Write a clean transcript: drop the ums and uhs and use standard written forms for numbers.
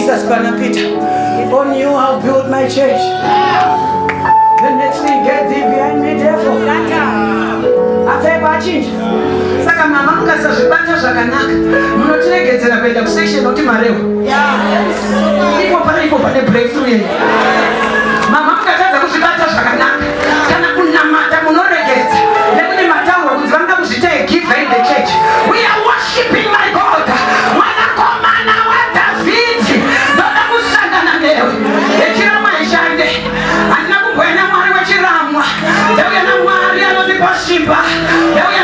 Jesus pana Peter. On you I'll build my church. The next thing, get thee behind me, devil. Apfekwa achinja. Saka mama mukasazvibata zvakanaka munotiregedzera kuenda kusection nokuti marewa. Ipo pane ipo pane breakthrough yenyu. Mama mukatadza kuzvibata zvakanaka kana kunamata munoregedza nekuti mataurwa kunzi vanoda kuzviita a giver in the church. We are worshiping my God. Mwanakomana waDhavhidhi ndoda kusangana newe. Yechiramwa ishande. Handina kumboya naMwari wechiramwa. Ndauya naMwari anotipa simba. Ndauya